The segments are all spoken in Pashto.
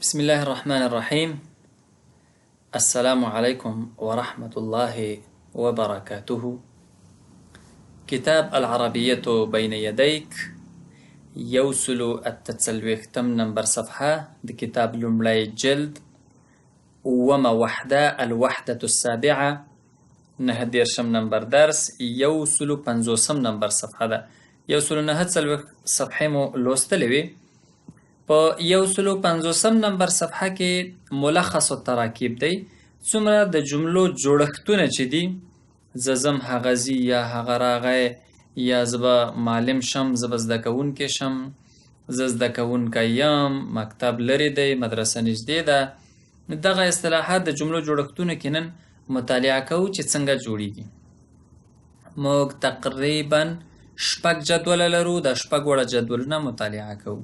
بسم الله الرحمن الرحيم. السلام عليكم ورحمة الله وبركاته. کتاب العربية بين يديك، 148 نمبر صفحه، د کتاب لومړی جلد، اوومه وحده، الوحدة السابعة، 39 نمبر درس، 150 نمبر صفحه ده. 149 صفحې مو لوستلې وې. په 150 نمبر صفحه کې ملخص التراکیب دی، څومره د جملو جوړښتونه چې دي، زه ځم هغه ځي، یا هغه راغی، یا زه به معلم شم، زه به زده کوونکی شم، زه زده کوونکی یم، مکتب لرې دی، مدرسه نږدې ده. دغه اصطلاحات د جملو جوړښتونو کې نن مطالعه کوو چې څنګه جوړیږي. موږ تقریبا شپږ جدوله لرو، دا شپږ واړه جدولونه مطالعه کوو.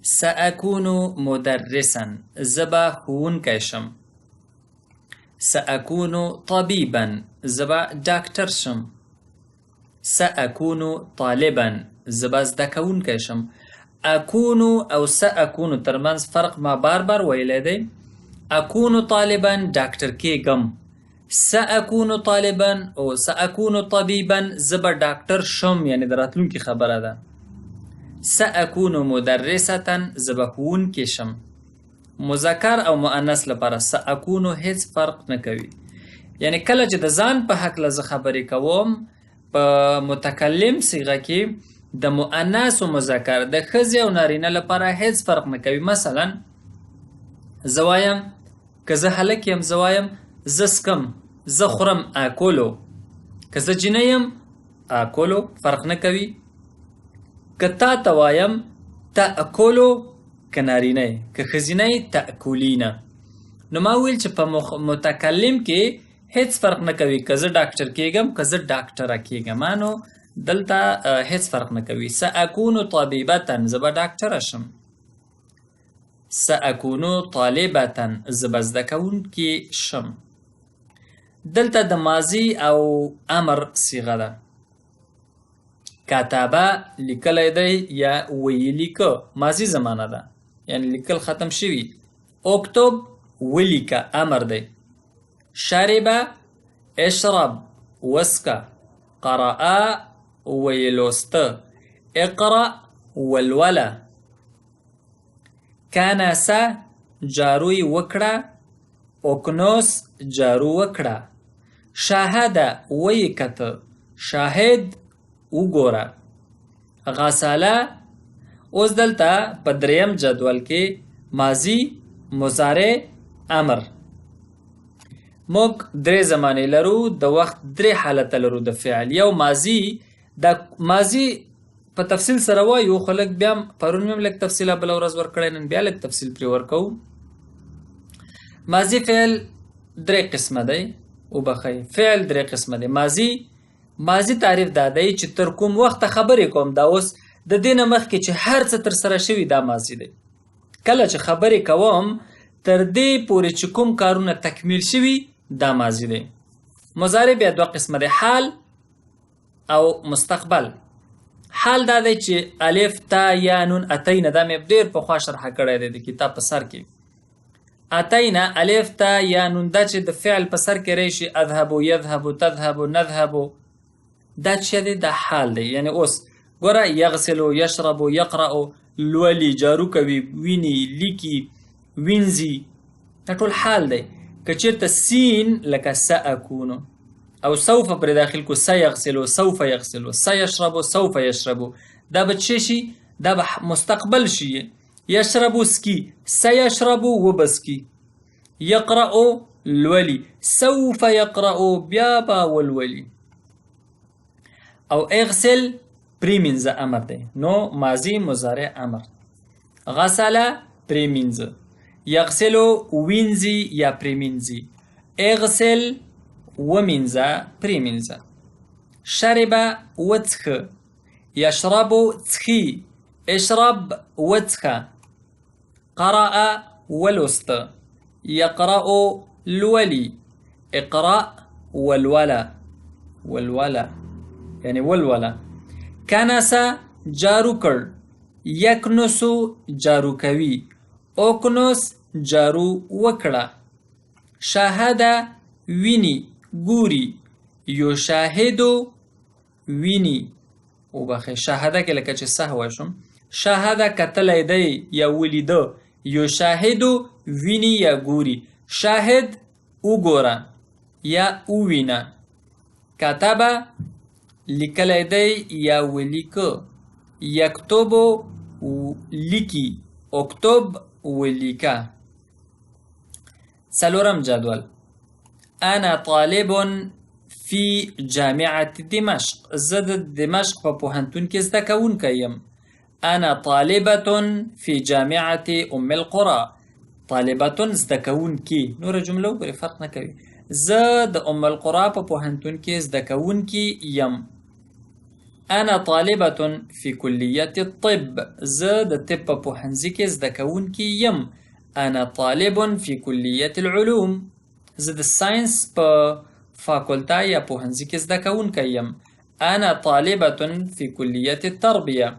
سأكون مدرسا، زه به ښوونکی شم. سأكون طبيبا، زه به ډاکټر شم. سأكون طالبا، زه به زده کوونکی شم. اكون او سأكون ترمنځ فرق ما بار بار ویلی دی. اكون طالبا ډاکټر کیږم، سأكون طالبا او سأكون طبيبا زه به ډاکټر شم، یعنې د راتلونکي خبره ده. سأكون مدرسة، زه به ښوونکې شم. مذکر او مؤنث لپاره سأكون هیڅ فرق نه کوي، یعنې کله چې د ځان په هکله زه خبرې کوم په متکلم صیغه کې د مؤنث او مذکر، د ښځې او نارینه لپاره هیڅ فرق نه کوي. مثلا زه وایم که زه هلک یم، زه وایم زه څکم، زه خورم، اکلو. که زه جینۍ یم، اکلو، فرق نه کوي. که تا ته وایم تأکلو، که نارینه یې، که ښځینه یې تأکلینه. نو ما وویل چې په متکلم کې هیڅ فرق نه کوي، که زه ډاکټر کیږم، که زه ډاکټره کیږم، نو دلته هیڅ فرق نه کوي. سأکون طبیبة، زه به ډاکټره شم. سأکون طالبة، زه به زده کوونکې شم. دلته د ماضي او امر صیغه ده. کتبه لیکلی دی یا ویې لیکه، ماضي زمانه ده، یعنې لیکل ختم شوي. اکتب ولیکه، امر دی. شرب اشرب وسکه، قرأ ویې لوسته، اقرأ ولوله، کنس جارو یې وکړه، اکنس جارو وکړه، شاهد ویې کته، شاهد وګوره، غسله. اوس دلته په دریم جدول کې ماضي، مضارع، امر. موږ درې زمانې لرو، د وخت درې حالته لرو د فعل. یو ماضي، دا ماضي په تفصیل سره وایو، خو لږ بیا پرون مې هم لږ تفصیل بله ورځ ورکړی، نن بیا لږ تفصیل پرې ورکوو. ماضي فعل درې قسمه دی، وبخښئ، فعل درې قسمه دی. ماضي تعریف دا دی چې تر کوم وخته خبرې کوم، دا اوس د دې نه مخکې چې هر څه ترسره شوي دا ماضي دی. کله چې خبرې کوم تر دې پورې چې کوم کارونه تکمیل شوي دا ماضي دی. مضارع بیا دوه قسمه دی، حال او مستقبل. حال دا دی چې الف تا یا نون اتینا، دا مې ډېر پخوا شرح کړی دی د کتاب په سر کې. اتینا الف تا یا نون، دا چې د فعل په سر کې راشي، اذهب یذهب تذهب نذهب، دا چې دی دا حال دی. یعنې اوس ګوره یغسل یشرب یقرأ، لولي، جارو کوي، ویني، لیکي، وینځي، دا ټول حال دی. که چېرته سین لکه سأکونو او سوف پرې داخل کو، سیغسلو سوف یغسلو، سیشربو سوف یشربو، دا به څه شي؟ دا به مستقبل شي. یشربو سکي، سیشربو وبسکي، یقرأ لولي، سوف یقرأ بیا به ولولي، او اغسل پرې مینځه امر دی. نو ماضي مضارع امر. غسله پرې مینځه، یغسلو وینځي یا پرې مینځي، اغسل ومینځه پرې مینځه، شرب وڅښه، یشرب څښي، اشرب وڅښه، قرأ ولوسته، یقرأ لولي، اقرأ ولوله، ولوله یعنې ولوله، کنس جارو کړ، یکنسو جارو کوي، اکنس جارو وکړه. شاهده ویني، ګوري. یشاهدو ویني. وبخښئ، شاهده کې لکه چې سهوه شوم. شاهده کتلی دی یا ولیده. یشاهدو ویني یا ګوري. شاهد وګوره یا ووینه. کتبه لیکلی دی یا ولیکه. یکتبو لیکي. اکتب ولیکه. څلورم جدول. انا طالب فی جامعة دمشق. زه د دمشق په پوهنتون کې زده کوونکی یم. انا طالبة فی جامعة ام القرى. طالبة زده کوونکی، نوره جمله وګورئ فرق نه کوي. زه د ام القرى په پوهنتون کې زده کوونکی یم. انا طالبة فی کلیة الطب. زه د طب په پوهنځي کې زده کوونکی یم. انا طالب فی کلیة العلوم. زه د ساینس په فاکولته یا پوهنځي کې زده کوونکی یم. انا طالبة فی کلیة التربیة.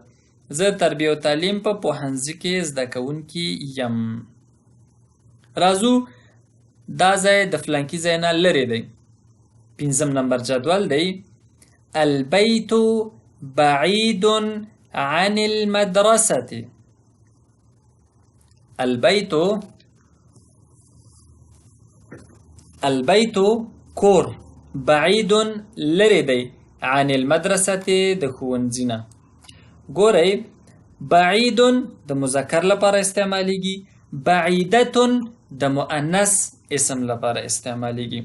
زه تربیه او تعلیم په پوهنځي کې زده کوونکی یم. راځو دا ځای د فلانکي ځای نه لرې دی. پنځم نمبر جدول دی. البيت بعيد عن المدرسة. البيت، البيت کور، بعيد لرې دی، عن المدرسة د ښوونځي نه. ګورئ، بعيد د مذکر لپاره استعمالیږي، بعیدة د مؤنث اسم لپاره استعمالیږي.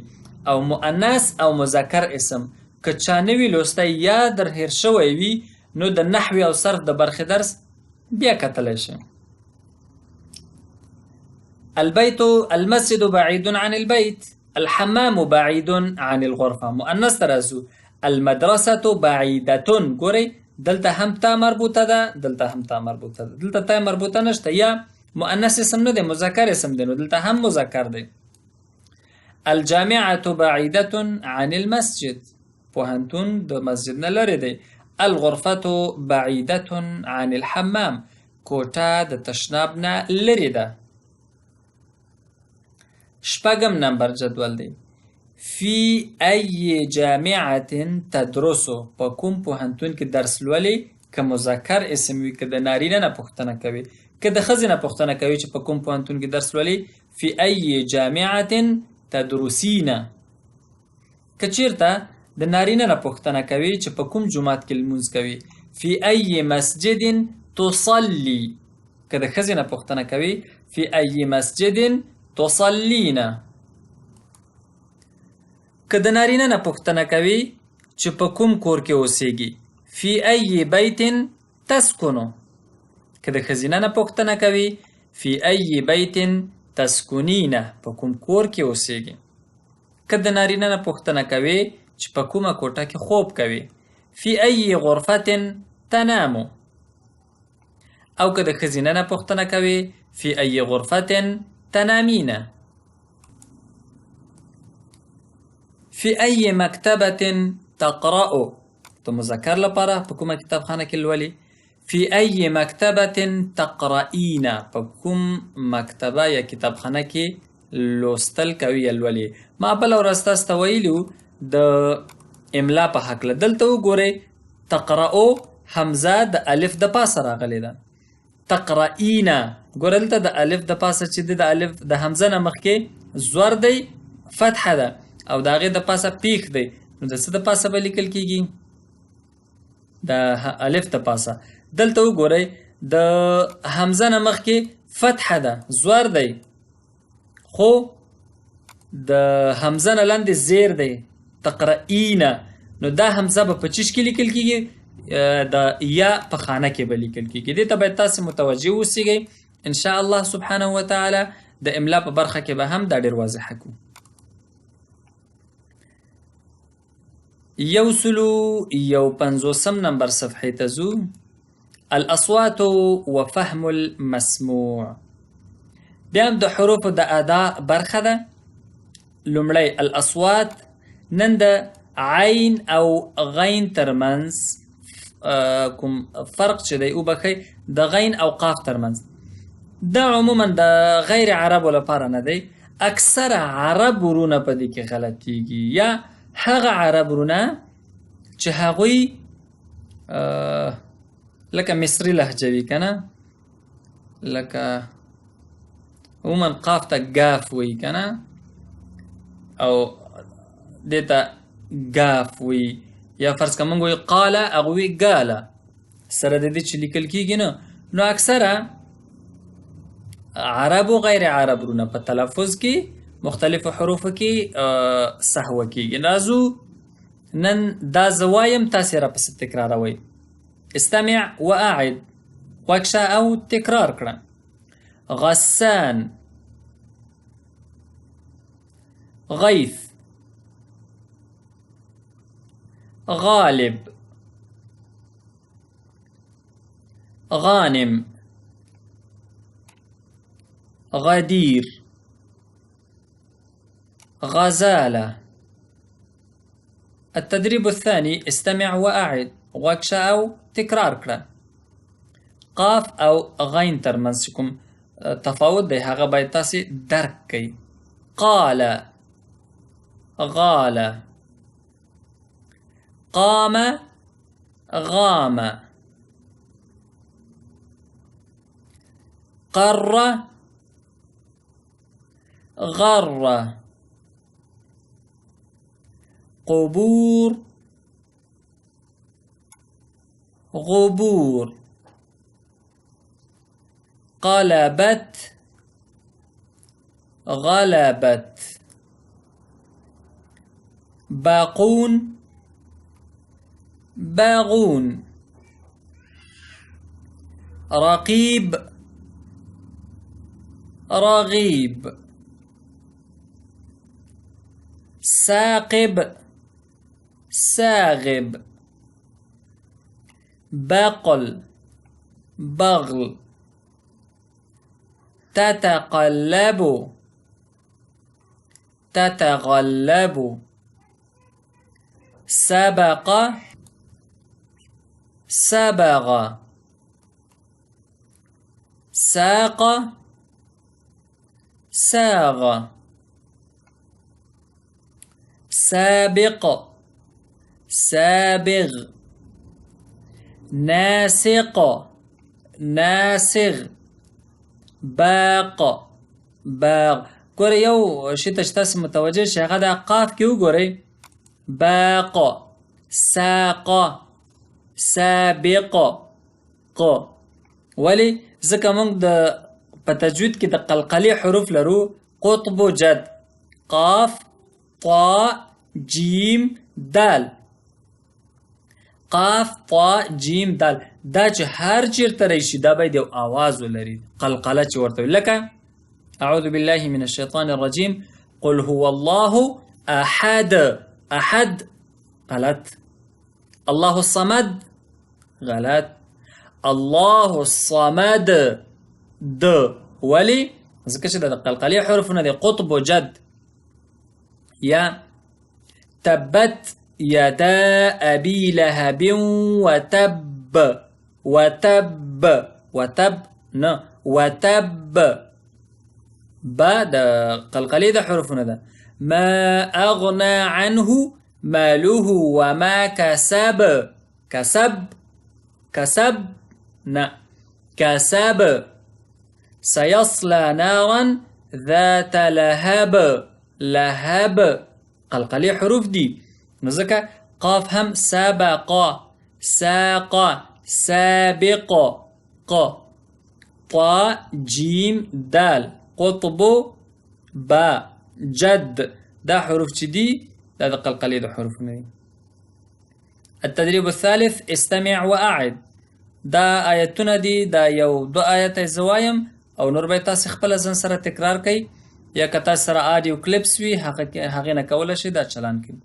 او مؤنث او مذکر اسم که چا نه وي لوستی یا در هېر شوی وي، نو د نحوې او صرف د برخې درس بیا کتلی شي. البيت، المسجد بعيد عن البيت، الحمام بعيد عن الغرفة. مؤنث ته راځو. المدرسة بعيدة. ګورئ دلته هم تا مربوطه ده، دلته هم تا مربوطه ده، دلته تا مربوطه نشته، یا مؤنث اسم نه دی، مذکر اسم دی، نو دلته هم مذکر دی. الجامعة بعيدة عن المسجد. پوهنتون د مسجد نه لرې دی. الغرفة بعيدة عن الحمام. کوټه د تشناب نه لرې ده. شپږم نمبر جدول دی. فی ای جامعة تدرسو. په کوم پوهنتون کې درس لولې؟ که مذکر اسم وي، که د نارینه نه پوښتنه کوي، که د ښځې نه پوښتنه کوي چې په کوم پوهنتون کې درس لولې، فی ای جامعة تدرسین. که چیرته د نارینه نه پوښتنه کوي چې په کوم جومات کې لمونځ کوي، فی ای مسجد تصلی. که د ښځې نه پوښتنه کوي، فی ای مسجد تصلین. که د نارینه نه پوښتنه کوي چې په کوم کور کې اوسیږي، فی ای بیت تسکنو. که د ښځینه نه پوښتنه کوي، فی ای بیت تسکنین، په کوم کور کې اوسیږي. که د نارینه نه پوښتنه کوي چې په کومه کوټه کې خوب کوي، فی ای غرفة تنامو. او که د ښځینه نه پوښتنه کوي، فی ای غرفة تنامین. فی ای مکتبة تقرأ. د مذکر لپاره په کومه کتابخانه کې لولي، فی ای مکتبة تقرأین، په کوم مکتبه یا کتابخانه کې لوستل کوي یا لولي. ما بله ورځ تاسو ته ویلي وو د املا په هکله. دلته وګورئ، تقرأ همزه د الف د پاسه راغلې ده. تقرأین، ګوره دلته د الف د پاسه چې دی، د الف د همزه نه مخکې زور دی، فتحه ده، او د هغې د پاسه پیښ دی، نو د څه د پاسه به لیکل کیږي؟ د الف د پاسه. دلته وګورئ، د همزه نه مخکې فتحه ده، زور دی، خو د همزه نه لاندې زیر دی، تقرأین، نو دا همزه به په چیش کې لیکل کیږي؟ د یا په خانه کې به لیکل کیږي. دې ته باید تاسې متوجه اوسیږئ. ان شاء الله سبحانه وتعالی د املا په برخه کې به هم دا ډېر واضح کړو. یو سلو یو پنځوسم نمبر صفحې ته ځو. الاصوات وفهم المسموع. بیا هم د حروفو د ادا برخه ده. لومړی الاصوات. نن د عین او غین ترمنځ کوم فرق چې دی، وبخښئ، د غین او قاف ترمنځ. دا عموما د غیر عربو لپاره نه دی، اکثره عرب ورونه په دې کې غلطیږي، یا هغه عرب ورونه چې هغوی لکه مصري لهجه وي که نه، لکه عموما قاف ته ګاف وایي که نه، او دې ته ګاف وایي، یا فرض که موږ وایو قاله، هغوی وایي ګاله، سره د دې چې لیکل کېږي نه. نو اکثره عرب او غیر عرب ورونه په تلفظ کې مختلفو حروفو کې سهوه کېږي. راځو نن دا زه وایم، تاسې راپسې تکراروئ. استمع واعد، غوږ شه او تکرار کړه. غسان، غيث، غالب، غانم، غدير، غزالة. التدريب الثاني استمع وأعد، غوږ شه او تکرار کړه. قاف او غین ترمنځ کوم تفاوت دی هغه باید تاسې درک کړئ. قال، غال، قام، غام، قر، غر، قبور، غبور، قلبت، غلبت، باقون، باغون، رقيب، رغيب، ساقب، ساغب، بقل، بغل، تتقلب، تتغلب، سبق، سبغ، ساق، ساغ، سابق، سابغ، ناسق، ناسغ، باق، باغ. ګوره یو شي ته چې تاسې متوجه شئ هغه د قاف کې وګورئ، باق، ساق، سابق، ق. ولې؟ ځکه موږ د په تجوید کې د قلقلې حروف لرو، قطب جد، قاف، طا، جیم، دال. قاف، طا، جیم، دال، دا چې هر چیرته راشي دا باید یو آواز ولري، قلقله چې ورته وي. لکه اعوذ بالله من الشیطان الرجیم، قل هو الله احد، احد غلط، الله الصمد غلط، الله الصمد د. ولې؟ ځکه چې دا د قلقلې حروفونه دي، قطب و جد. یا تبت یدا ابي لهب وتب، وتب، وتب نه، وتب، با د قلقلې د حروفونه ده. ما اغنى عنه ماله وما كسب، كسب، كسب نه، كسب، سيصلى نارا ذات لهب، لهب، قلقلې حروف دي. نو ځکه قاف هم سبق، ساق، سابق، ق، طا، جیم، دال، قطب، با، جد، دا حروف چې دي دا د قلقلې د حروفونه دي. التدريب الثالث استمع وأعد. دا آیتونه دي، دا یو دوه آیته زه وایم او نور به تاسې خپله ځان سره تکرار کړئ، یا که تاسو سره audio clips وي هغې نه کولی شئ دا چلان کړئ.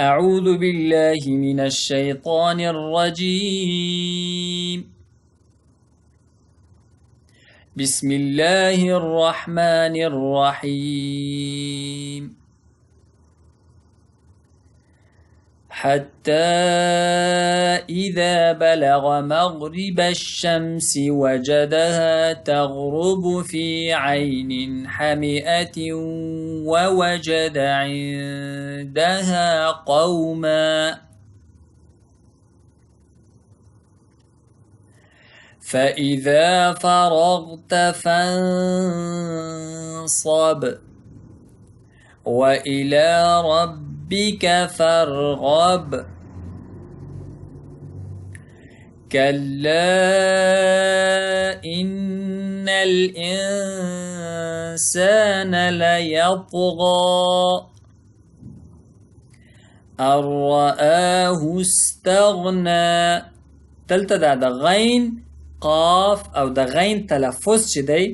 أعوذ بالله من الشيطان الرجيم، بسم الله الرحمن الرحيم، حتى إذا بلغ مغرب الشمس وجدها تغرب في عين حمئة ووجد عندها قوما فإذا فرغت فانصب وإلى ربك فارغب. كلا إن الإنسان ليطغى أن رآه استغنى. دلته دا د غین قاف او د غین تلفظ چې دی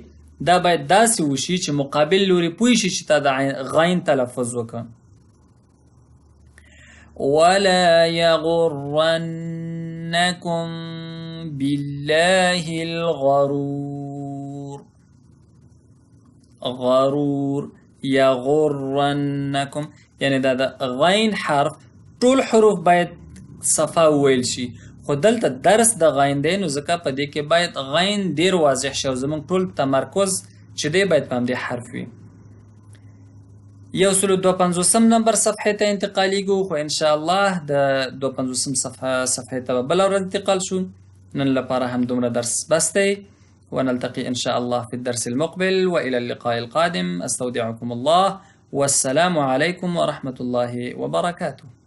دا باید داسې وشي چې مقابل لوري پوه شي چې تا د غین تلفظ وکړه. ولا يغرنكم بالله الغرور. غرور یغرنکم، یعنی دا د غین حرف ټول حروف باید صفا وویل شي، خو دلته درس د غین دی نو ځکه په دې کې باید غین ډیر واضح شي او زموږ ټول تمرکز چې دی باید په همدې حرف وي. 152 نمبر صفحې ته انتقالیږو، خو انشاءالله د 250 صفحې ته به بله ورځ انتقال شو. نن لپاره هم دومره درس بس دی، ونلتقي إن شاء الله في الدرس المقبل، وإلى اللقاء القادم. أستودعكم الله، والسلام عليكم ورحمة الله وبركاته.